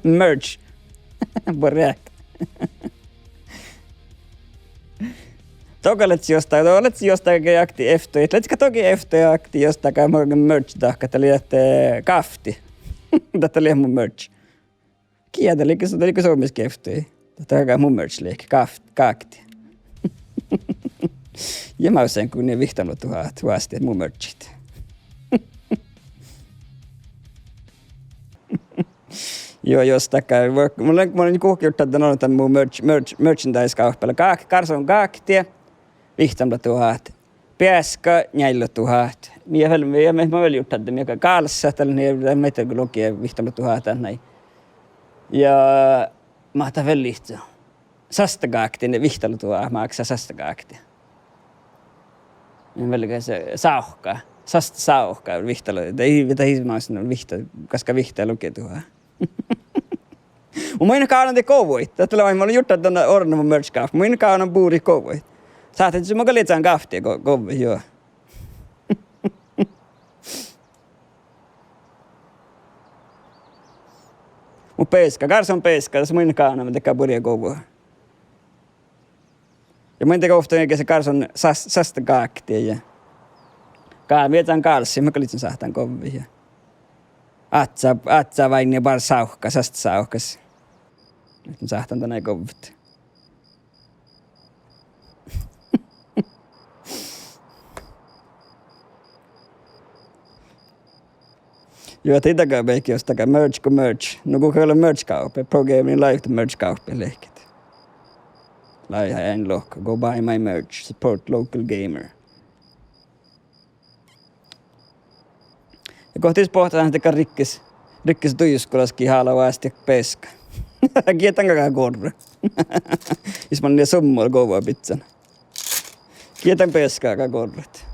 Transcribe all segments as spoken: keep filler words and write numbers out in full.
Merch. Buorre. Dohko lea juosta, dohko lea juosta ge akti eftoid. Lea ka dohko eftoid akti juosta ge mu merch dahkat, dat lea, eh, gávtti. Dat lea mu merch. Gitta lei, dat lei go somás eftoid. Dat ge mu merch lei gávt-, gávtti. Ja mun sáhtán go nie vihttalogi duhát oastit mu merchit. Juo, juosta ge, mun lean, mun lean guhkki jurddan dan, dan mu merch-, merch-, merchandise-gávppa lea gá-, gárson gávtti, vihttalogi duhát. Beaska, njealljelogi duhát. Mii vel, mii, mii, mun vel jurddan, mii ga-, gálssat, dat lea, mii vel go logi vihttalogi duhát, nai. Ja mat dat vel lihto. Sastagávtti, vihttalogi duhát, máksá sastagávtti. Mii vel ge-, sávka. Sasttasávka, vihttalo-, dat ii, dat ii máksá vihtta-, gaskka vihttalogi duhát. Mun, mun in gávdnan de govvojit. Dat lea, mun lean jurddan dan orrunna mu merch-gávppa. Mun in gávdnan buriid govvojit. Sáhtán, mun gal iežan gávtti go-, govvojit, juo. Mu beaska, gárson beaska, das mun in gávdnan de go buriid govvo. Ja mun de ovtta ge-, gárson sas-, sastagávtti ja. Gá-, iežan gálssit, mun gal iežan sáhtán govvojit ja. Áhččá, áhččá váinni bar sávka, sasttasávkas. Mun sáhtán dan govvot. Juo, dat ii daga beiki, jos daga merch go merch. Nu go gal lea merch-gávppa, Pro Gaming Life merch-gávppa lehkit. Lea ain lohká: Go buy my merch, support local gamer. Ja go dat bohtet ahte rikkis, rikkis dujuskulaskii hála oastit beaska. Gitta gal gorre. Is manne summo govva bidjan. Gitta beaska gal gorret.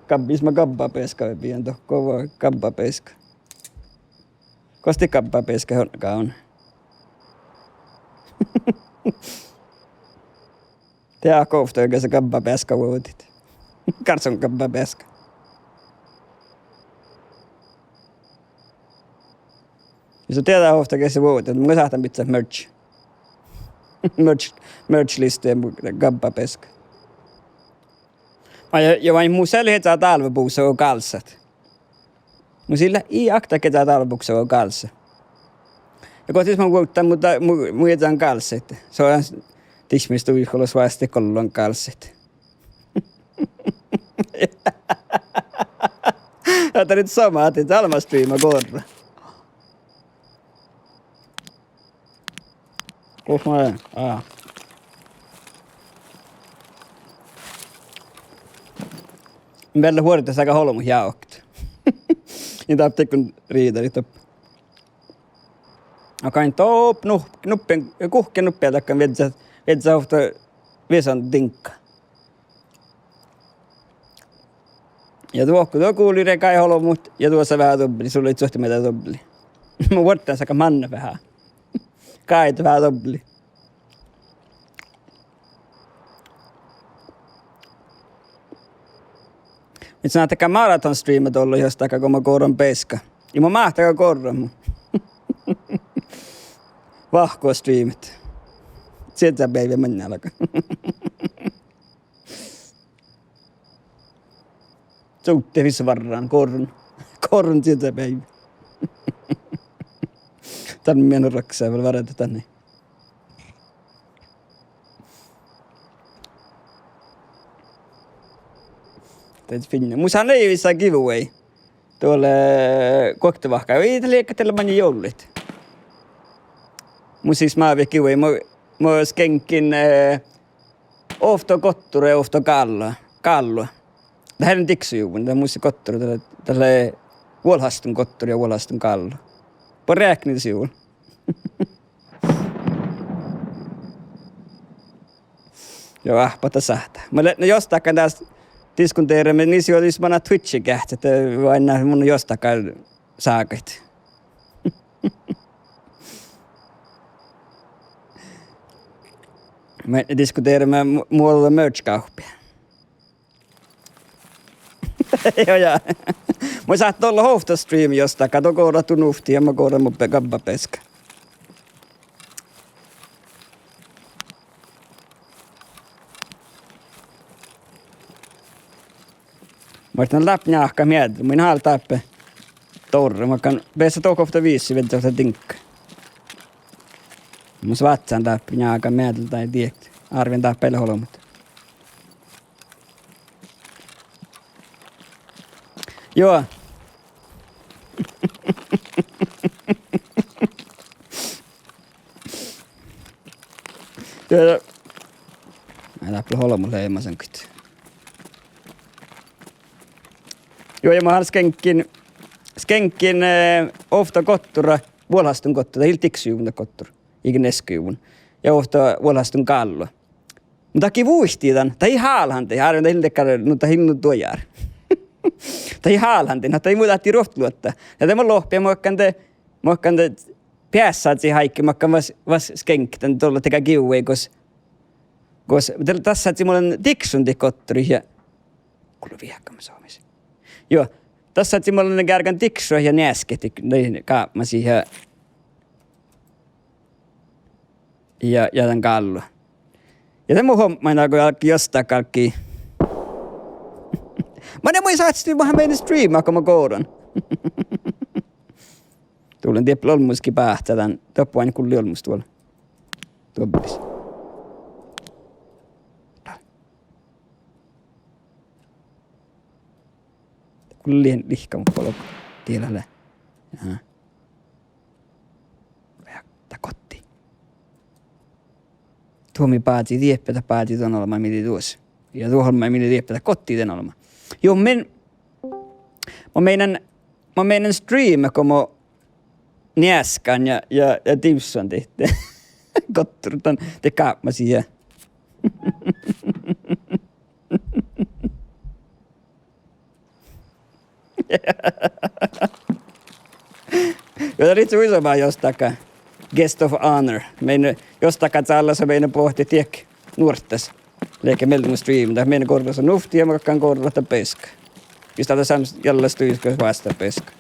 Gab-, is ma gabba beaska bidjan, dohko gabba beaska. Gos dii gabba beaska hon-, gávdná. De áhkku ovtta ges gabba beaska vuovdit. Gárson gabba beaska. Ja son dieđát ovtta ges vuovdit, mun sáhtán bidjat merch. Merch, merch-lista ja mu gabba beaska. Ja, ja vai mu sii ieža dálvebuksa go gálssat. Mu sii lea, ii okta ieža dálvebuksa go gálssat. Ja go dat sis mun vuovddan mu da-, mu, mu iežan gálssit. Son dihme stuiholos oastit gollan gálssit. Ja dat lea somá ahte almma streama gorra. Gos mun, aa. Vel vuordása gal olbmot jávkat. In dáppe dego riidarit doppe. Ain doppe nu-, nuppe, guhkkin nuppe dakkan viežžat, viežžat ovtta viesan diŋgga. Ja duohko, duo gulii regai olbmot ja duosa veahá dobbeli, sul lei cuohte miehtá dobbeli. Mun vuordása gal manne veahá. Gaidá veahá dobbeli. Mii son ahte gal maraton streama dolle jos dakko go mun goron beaska. Ja mun máhtán gal gorrat mu. Vahku streamet. Siežžá beaivvi manne algá. Suttuhit visot várrán, goron, goron siežžá beaivvi. Dan mii leat rakkasa vel várra danne. Dat finne. Mus han lei vissa giveaway. Duolle guokte vahka. Ii dat leat, dat lea maŋŋá juovllaid. Mus sis mávii giveaway. Mu, mu skeŋkkin, eh, ovtta gottura ja ovtta gállu-, gállu. Dat lea diksojuvvon, dat mus gottura, dat lea, dat lea vuolhástun gottura ja vuolhástun gállu. Buorre eakni dat juvvon. Juo, áhppat dat sáhttá. Mun lean, no jos dakkan dás diskuteremin, nis juo, nis manná Twitchi geahččat, eh, vai na mun jos dakkan ságaid. Me diskutereme mu-, muođa merch-gávppa. Jo, ja. Mun sáhtán dolla ovtta streami jossakin, dat gohčoduvvá nuvtti ja mun gohčoduvvá mu be-, gabba beaska. Muhto mun dáppe njáhkán mielde, mun in hále dáppe dorre, makkár beassá dohko ovtta visot, viehkat ovtta diŋgga. Mun svátsan dáppe njáhkán mielde, dahje dieid, árven dáppe leat olbmot. Juo. Juo, dat lea olbmot leamasankat. Juo, ja mun han skeŋkkin, skeŋkkin, eh, ovtta gottura, vuolhástun gottura, dat ii dikšojuvvon dat gottur, iige neaskejuvvon. Ja ovtta vuolhástun gállua. Muhto dat gii vuittii dan, dat ii hálan dii, árven dat ii dakkár, nu dat ii nu duojár. Dat ii hálan dii, na dat ii mu dáhti ruovttoluotta. Ja de mun lohpen makkár de, makkár de beassádit áiggi makkár vas, vas skeŋkkin dan dolla dakkár giveaway gos, gos, de das sáddet mu lean dikšun dii gotturit ja, gullo viehkamin soames. Juo, das sáddet mu lean gárggan dikšuid ja neasket dii, dii gápmasit ja ja, ja dan gállua. Ja de mun huom-, mun álggán jossakin álggii. Manne mun in sáhte streama, mun han menen streama go mun gohčoduvvá. Duvllán dieppe olmmoš báhcá dan, doppe oaidná gulli olmmoš duol-, duolbmos. Gulli lihkama bolgo. Diela lea. Aha. Ja dat gotti. Duo mii bázii dieppe, dat bázii dan olbmán mii lei duos. Ja duo olbmán mii lei dieppe, dat gotti dan olbmán. Juo, mun, mun menen, mun menen streama go mun neaskan ja, ja, ja divssan dii. Gottur dan, de gápmasit ja. Juo, dat lei hui somá jossakin. Guest of honor. Mii jossakin cállas mii bohtet diek nuorttas. Ledje mielde mu streama, dat mii gorrasa nuvtti ja mun galggan gorrata beaska. Jus dat lea sámás jallas duiskos vástá beaska.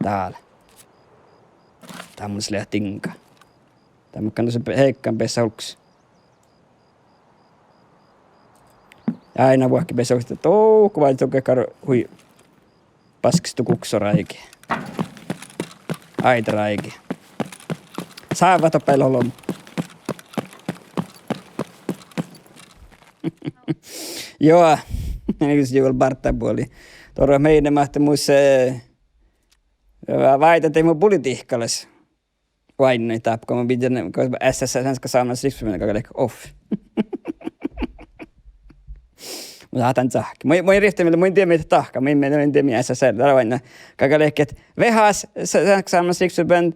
Dál. Dál mus lea diŋga. Dál mun galggan sa-, heiggan beassá olggos. Áidna vuohki beassá olggos, dohko váldit dohko dakkár hui baskkes du guksoráigi. Áidaráigi. Sávvat doppe olbmot. Juo, jus juo bárttábuoli. Dohko mii maid mus, eh, váidá dii mu politihkalaš. Oaidnit dáppe go mun bijan, go S S R, Svenska Samernas Riksförbund, galgá lehpet off. Mun sáhtán cahkket. Mun, mun in rivtte mielde, mun in dieđe mii dahká, mun in, mun in dieđe mii S S R, dat lea oaidná. Galgá lehpet, vehas, Svenska Samernas Riksförbund,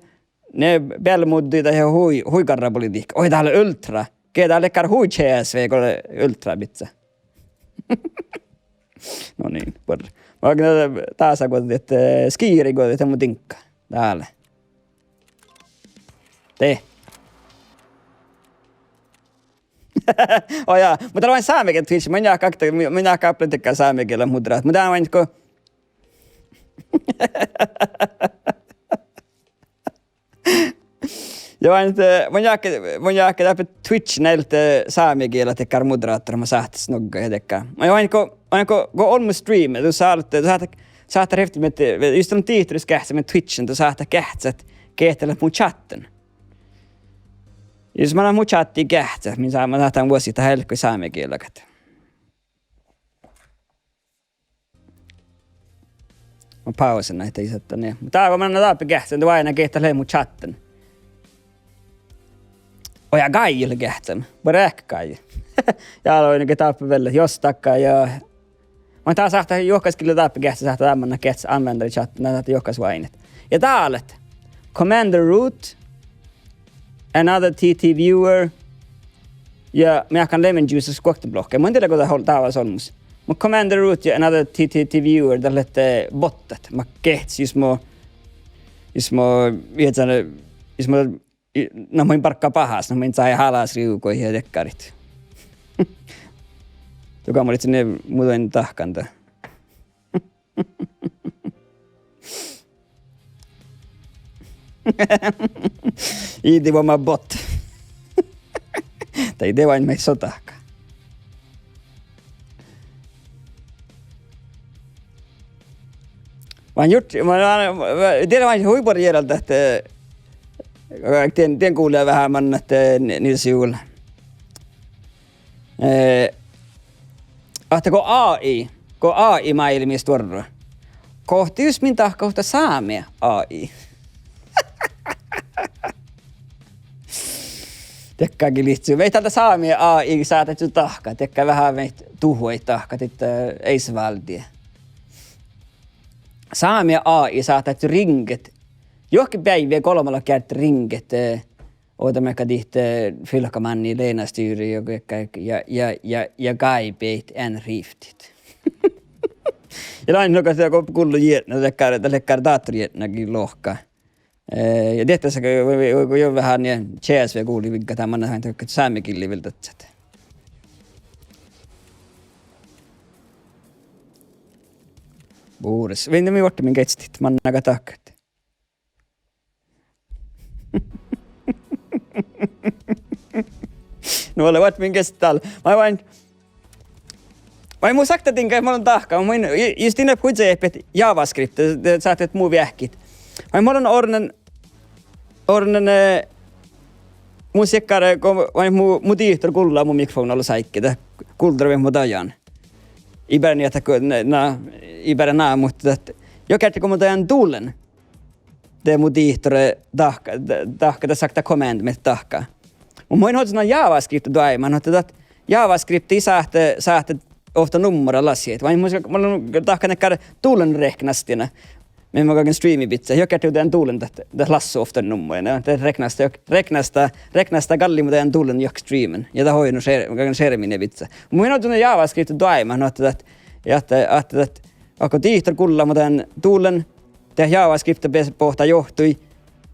ne beale muddui dahje hui, hui garra politihkka. Oi, dat lea ultra. Ge dat lea gal hui C S V go lea ultra bicca. No niin, buorre. Mun galggan dásaguođa, eh, skiiriguođa dan mu diŋgga. Dál. De. Oi ja, muhto dat lea oaidná sámegielat Twitch, mun in jáhke, mun in jáhke áplen dakkár sámegielat moderátorat. Muhto dat lea oaidná go Ja oaidná, eh, mun jáhke, mun jáhke dáppe Twitch-in ealtte sámegielat dakkár moderátora, mun sáhtán noggat ja dakkár. Ja oaidná go, oaidná go, go olmmoš stream, du sáhtát, du sáhtát, sáhtát rehpet, jus don dihtet geahččat Twitch-in, du sáhtát geahččat, geahččat mu chattiin. Jus manat mu chattiin geahččat, min sáhtán vuossit dat álggus sámegielagat. Ma pausen ahte ii sáhte, nie. Muhto dál go manán dáppe geahččat, de oaidná geahččat leat mu chattiin. Oi ja gáijet lea geahččat. Buorre eahket gáijet. Ja aloin ge dáppe vel, jos dakka ja. Muhto dál sáhtát juohkas gii lea dáppe geahččat, sáhtát dál mannat geahččat använderchattiin, dál sáhtát juohkas oaidnit. Ja dál lea Commander Root, Another T T Viewer, ja mun jáhkán Lemon Juice skuokteblokka. Mun in dieđe go dat ol-, dávas olmmoš. Muhto Commander Root ja Another T T Viewer, dat leat, eh, bottat. Mat geahččat jus mo, jus mo, viežan, jus mo I-, na mun bargga bahás, na mun cai halas riivui ja dekkarit. Duhká mun livččen, mu don dahkan dat. Iđđevuoma bot. Dai, de oaidná maid son dahká. Mun jurddašin, mun, mun, mun, dieđán, mun hui buorre jearaldat, eh, dien, dien gula veahá manne, eh, Ni-, Nils Juul. Eh, ahte go A I, go A I máilmmi stuorrui. Gohte jus min dahkat ovtta sámi A I. Diekkárge livččii. Mii dal sámi A I sáhtážii dahkat, diekkár veahá mii duhkoid dahkat, diekkár eiseváldi. Sámi A I sáhtážii ringet. Juohke beaivvi golbma geardde ringet, eh, ovdamearkka dihte, eh, fylkamánni, Lena Styri ja, ja, ja, ja, ja gáibehit en rivttit. Ja lea nu go, go gullo jietna, dat ledje, dat ledje dátorjietnagiid lohká. Eh, ja diehtá sa go, go, go, go juo veahá nie C S V guli vigga, dat manná han sámegillii vel dadjat. Bures. Vai mii ortame min geastit, manná gal dahkat. Nu lea, vuot min geastit dál. Maid, maid, maid mun sáhtán diŋgga, mun lean dahká, mun, jus dien hui dieđe ahte JavaScript, de sáhtát mu veahkit. Maid mun lean orren, orren, eh, mun siekkár, go, maid mu, mu dihtor gullá mu mikrofovnna ollessa áigge, dat guldara maid mun dajan. Ii beare nie ahte go, na, na, ii beare ná, muhto dat, juo geardde go mun dajan dulen. De mu dihtor dahká, dahká, dat sáhttá command-mit dahká. Muhto mun in ožžon JavaScript doaibmát, nu ahte dat JavaScript ii sáhte, sáhte ovtta nummera lassit. Vai mun, mun dahkan dakkár dulen reknastina. Mii mun galgen streami bidjat. Juo geardde dajan dulen dat, dat lassu ovtta nummera. Dat reknastá, reknastá, reknastá galli mun dajan dulen juo streamen. Ja dat oidno šer-, galgen šermmiin bidjat. Mun in ožžon JavaScript doaibmát, nu ahte dat, ja ahte, ahte dat, ahte go dihtor gullá mun dajan dulen, de JavaScript be-, boahtá johtui,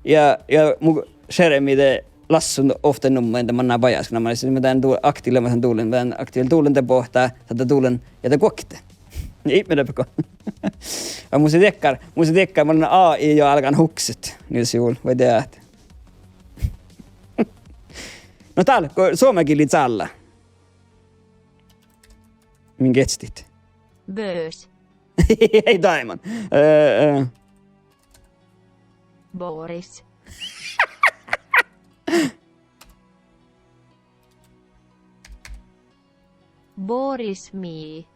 ja, ja mu šermmi de lassu ovtta nummera, de manná bajásge, na manná, sis mun dan du-, aktiiv-, leamasan dulen, dan aktiiv-, dulen de boahtá, dat dulen, ja de guokte. Ja ipmil go. Ja mus lea diekkár, mus lea diekkár, mun lean A I jo álgán hukset, Nils Juul, vai dieđát. No dál, go suomegillii cálá. Min geastit. Böös. Ei, Daimon. Eh, eh. Boris. Boris mii.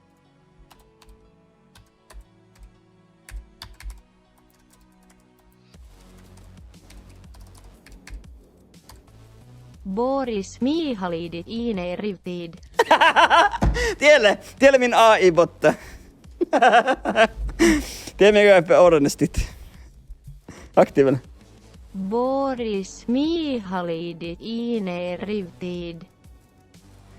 Boris Mihalidit ine rivtid. Tielle, tielle min A I-botta. Tiemme go orrestit. Aktiiven. Boris Mihalidit ine rivtid.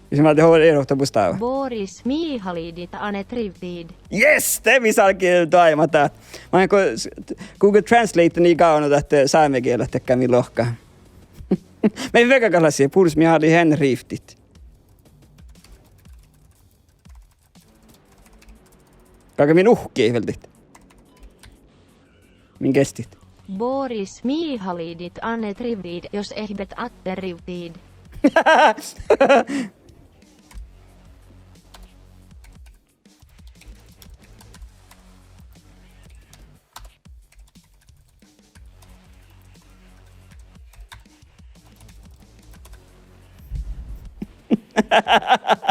Hvis man hadde håret, er ofta bokstav. Boris Mihalidit ane rivtid. Yes! De mis álggii doaibmát dat. Maid go s-, Google Translate-ii gávdno dat, eh, sámegielat dakkár mii lohká. Mii vegaklassi, Boris Mihalidit ane rivtid. Galgá min uhkii vel dit. Min geastit. Boris Mihalidit ane rivtid, jos ehbet atte rivtid.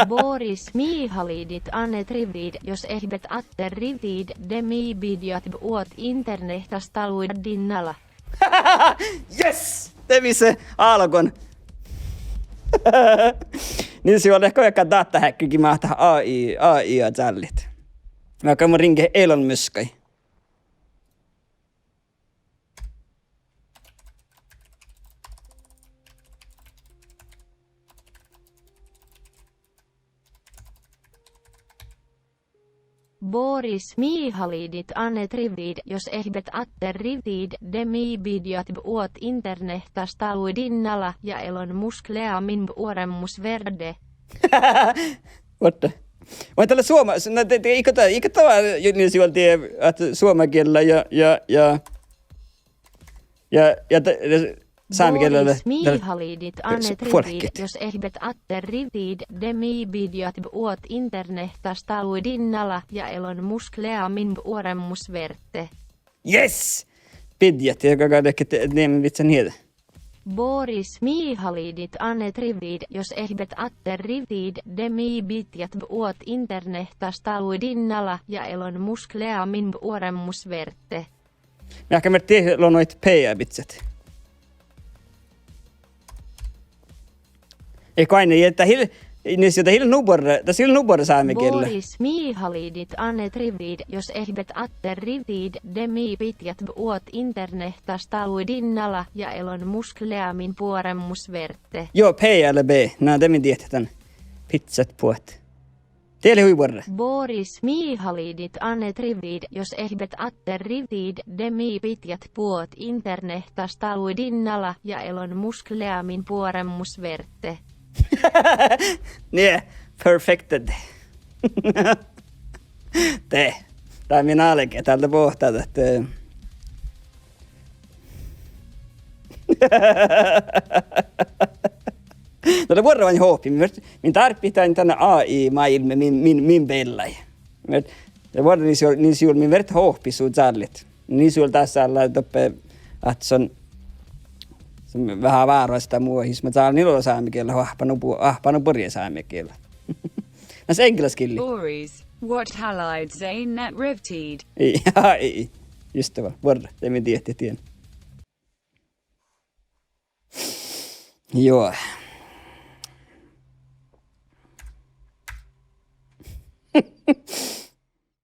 Boris Mihalidit ane rivtid, jos ehbet atte rivtid, de mii bidjat buot internehttas taluid dinnala. Yes! De mis lea álgon. Nils Juul, lea go veaháš datahäkkigiid máhtát A I, A I-aa čállit. Veaháš mun ringet Elon Muskai. Boris Mihaliidit ane triviid, jos ehpet atte riviid, de mii bidjat buot internehtas taluidin nala ja elon muskleamin buoremus verde. Vuotte. Vai dalle suoma-, s-, na, de, de, iige dat, iige dat, ja, niin sieltä, ahte suoma giella ja, ja, ja, ja, ja de, de, sámi giella, Boris Mihaliidit ane triviid, fuolkkit. Jos ehpet atte riviid, de mii bidjat buot internehtas taluidin nala ja elon muskleamin buoremus verde. Yes! Bidjat, ja gaga dehket, et neamen vitsan hiede. Boris Mihaliidit ane triviid, jos ehpet atte riviid, de mii bidjat buot internehtas taluidin nala ja elon muskleamin buoremus verde. Mii ahte merte lonoit pea bidjat. Ii go ain, ja dat ii, niin sieltä ii nu buorre, dat ii nu buorre sámi giella. Boris Mihaliidit ane triviid, jos ehpet atte riviid, de mii bidjat buot internehtas taluidin nala ja elon muskleamin buoremus verde. Joo, P eller B. Na, de mii diehtán dan. Bidjat buot. Dat lea hui buorre. Boris Mihaliidit ane triviid, jos ehpet atte riviid, de mii bidjat buot internehtas taluidin nala ja elon muskleamin buoremus verde. Nie, perfektet. De. Dat min álge, dál lea bohtá ahte dat lea buorre oažžut hohpit, min, min dárbbašit dan AI-máilmmi min, min, min beallái. Min, dat lea buorre, niin sul, niin sul min vert hohpit su cállit. Niin sul dás sállá doppe, ahte son, son veahá várásta mu, jus mun cállen ilo sámegiella, oahppan nu bu-, oahppan nu buorre sámegiella. Nas englaskilli. Boris, what halliid seinnet rivtiid? Ii, ii, just det, buorre, de mii diehtán dien. Joo.